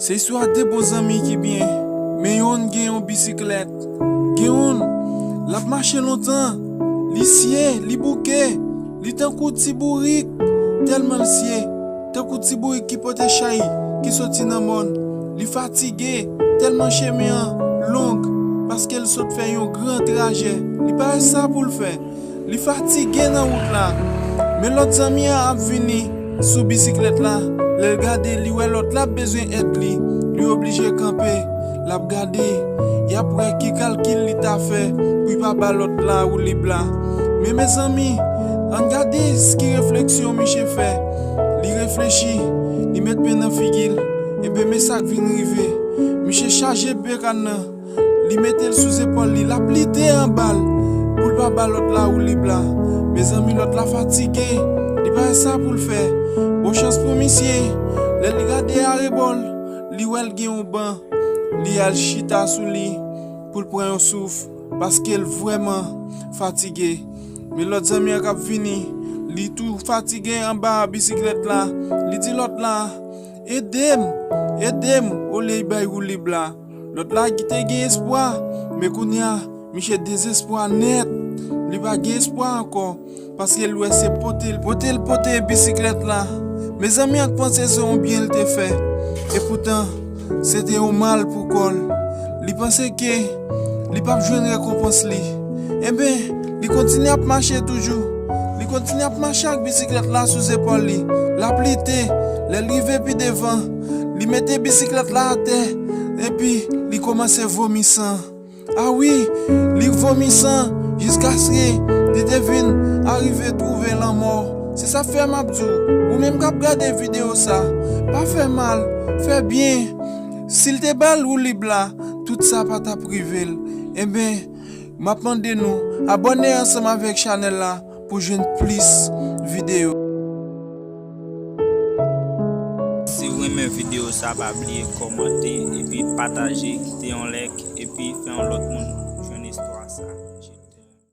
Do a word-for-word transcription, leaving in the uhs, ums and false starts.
Se istwa de bon zanmi ki byen, men yonn gen yon bisiklèt. Gen yonn, l ap mache lontan, li sye, li bouke, li tankou ti bourik, tèlman l sye, tankou ti bourik ki pote chay, ki soti nan mòn. Li fatige, tèlman chemen an long, paske l sot fè yon gran trajè. Li pa wè sa pou l fè. Li fatige nan wout la. Men lòt zanmi an ap vini sou bisiklèt la. Lè l gade, li wè lòt la ap bezwen èd li. Li oblije kanpe. L ap gade. Y ap wè ki kalkil li ta fè pou l pa ba lòt la woulib la. Men mezanmi, ann gade s- ki refleksyon misye fè. Li reflechi. Li met men nan figi l. Enben, men sa k vin rive. Misye chaje bekàn nan. Li mete l sou zepòl li, l ap lite anba l pou l pa ba lòt la woulib la. Mezanmi, lòt la fatige, li pa wè sa pou l fè. Bon chans pou misye, lè li gade arebò l, li wè l gen yon ban, li al chita sou li pou l pran yon souf, paske l vrèman fatige. Men lòt zanmi an k ap vini, li tou fatige anba bisiklèt la, li di lòt la, "Ede m, ede m," olye l bay woulib la. Lòt la ki te gen espwa, men kounye a, misye dezespwa nèt. Li pa gen espwa ankò, paske l wè se pote l, pote l pote bisiklèt la. Mezanmi, an t panse se yon byen l te fè. Epoutan, se te yon mal pou kò l. Li panse ke li p ap jwenn rekonpans li. Enben, li kontinye ap mache toujou. Li kontinye ap mache ak bisiklèt la sou zepòl li. L ap lite. Lè l rive pi devan, li mete bisiklèt la atè, epi li kòmanse vomi san. A wi, li vomi san jiskaske li te vin arive twouve lanmò. Se sa fè m ap di w, ou menm k ap gade videyo sa, pa fè mal, fè byen. Si l te ba l woulib la, tout sa pa t ap rive l. Enben, m ap mande nou abòne ansanm avèk chanèl la pou jwenn plis videyo. Si w renmen videyo sa, pa bliye kòmante epi pataje, kite yon like epi fè yon lòt moun